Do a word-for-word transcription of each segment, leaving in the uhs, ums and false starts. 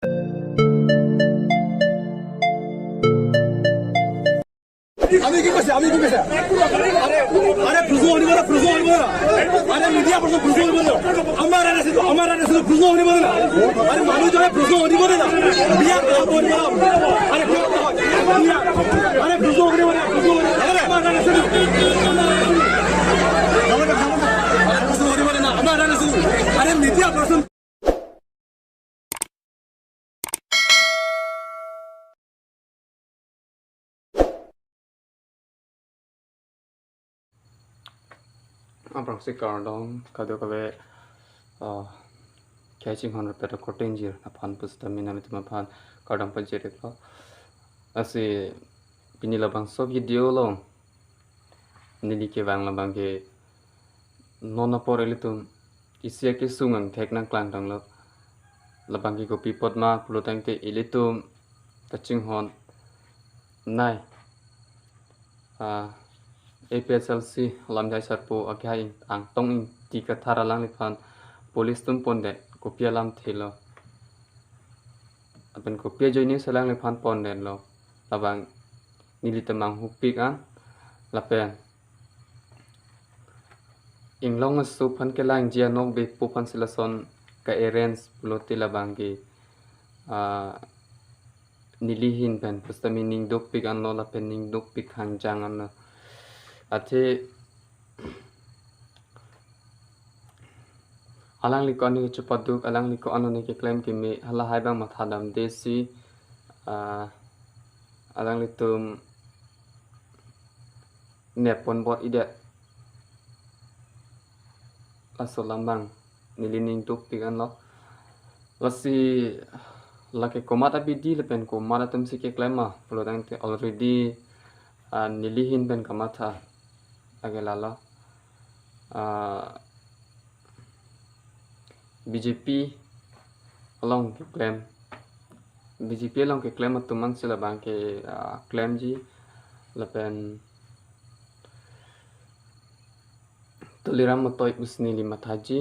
আমি কি কৈছে? আমি কি কৈছে? আৰে, আৰে, প্ৰশ্ন শুনিব না, প্ৰশ্ন শুনিব না। আৰে, মিডিয়া পাৰ্চন প্ৰশ্ন শুনিব না। আমাৰ আৰ এছ এছ, আমাৰ আৰ এছ এছ প্ৰশ্ন শুনিব না। আৰে, মানুহজনে প্ৰশ্ন শুনিব না। বিয়া কথা শুনিব না। আৰে, কিয় কথা হয়? বিয়া। আৰে, প্ৰশ্ন শুনিব না, প্ৰশ্ন শুনিব না। আৰে, আমাৰ আৰ এছ এছ। আৰে, প্ৰশ্ন শুনিব না, আমাৰ আৰ এছ এছ। আৰে, media person. Aphrangsi kardom kadokave, ah, kachinghon rapet akorte ingjir aphan pusitame nanglitum aphan kardom pajir-iklo. Lasi pini labangso video along neli kevang labang ke non apor ilitum isi akesung angthek nangklangtanglo. Labang ke kopi apot ma pulotangte ilitum kachinghon nai, ah, A P H L C lamjai sarpo akehai Angtong Ingti Kathar alangliphan police atum pondet, kopi alamthelo lapen kopi ajoine si alangliphan pondetlo, labang nelitum manghupik an. Lapen inglong aso aphan kelangji anokbepo aphansi lason ka-arrange pulote labang ke, ah, neli ahin pen pusitame ning dopik anlo lapen ning dopik hangjang anlo. Athe alangli ko-an ne chepaduk, alangli ko-an ne keklem keme, halahai abang mathadamde si, ah, alanglitum nep pon bor-idet. Laso alam abang neli ning dopik anlo. Lasi lake komat abidi lapen komat atumsi keklem ma pulotangte already, ah, neli ahin pen kamatha lake lalo. Ah, B J P along keklem, B J P along keklem atum ansi labang ke, ah, klemji lapen Tuliram Motoi pusi neli mathaji,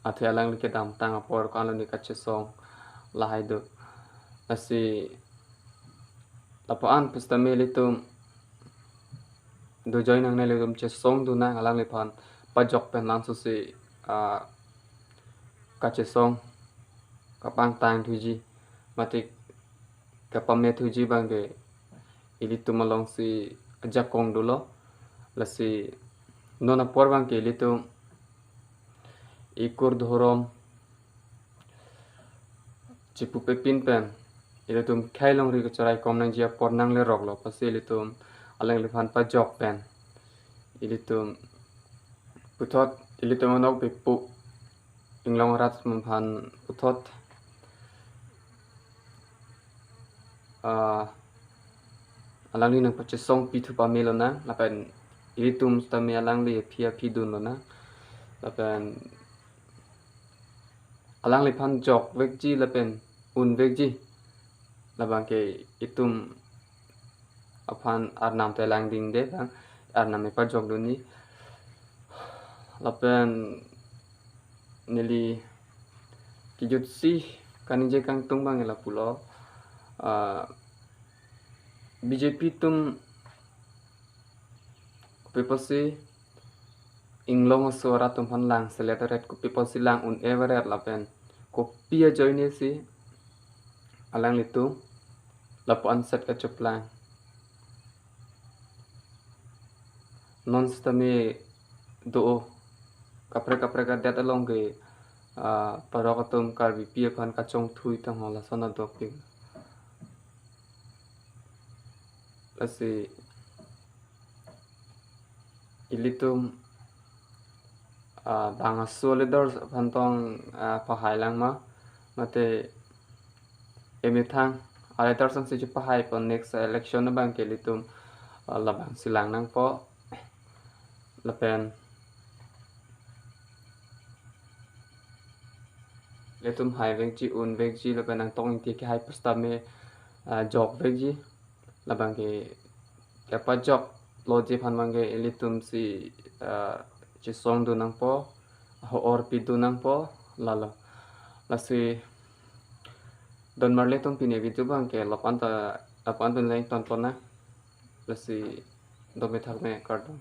athe alangli kedamtang apor ko-an lo ne kachesong lahai do. Lasi lapu-an pusitame ilitum dojoi nangne, ilitum chesongdun nang, alangliphan pajok pen langsose, ah, kachesong kapangtang thuji, mate kapame thuji abang ke ilitum alongsi ajakong dolo. Lasi non apor abang ke ilitum ikur dhorom chipupe pin pen ilitum khei longri kacherai kom nangji apor nangleroklo, lasi ilitum alangliphan pajok pen ilitum puthot, ilitum anokbepo inglong arat aphan puthot, ah, alangli nangpachesongpi thu pame lonang, lapen ilitum sitame alangli aphi aphi dun lonang, lapen alangliphan jokvekji lapen unvekji, labang ke itum aphan arnam ta langdingde, bang arnam epajokdunji. Lapen neli kejutsi kaningje kangtung abang ke lapulo, ah, B J P atum kopi apotsi inglong aso arat atum aphan lang selet eret, kopi apotsi lang un-e eret lapen kopi ajoine si alanglitum lapu-an set kachoplang. Non sitame do-o, kaprek kaprek adet along ke, ah, parok atum Karbipi aphan kachongthui tangho, lason adokpik. Lasi ilitum, ah, bang aso leaders aphan tong, ah, pahai lang ma, mate emethang a leaders ansi chepahai pon, next election abang ke ilitum, ah, labangsi lang nangpo. Lapen ilitum haivekji, unvekji, lapen Angtong Ingti kehai pusitame, ah, jokvekji. Labang ke kepajokloji aphan abang ke ilitumsi, ah, chesongdun nangpo, ho-orpidun nangpo, lalo. Lasi Don marli atum, pini video abang ke la-an ta, la-an ta le-en ton pon nang. Lasi don methang me, kardom.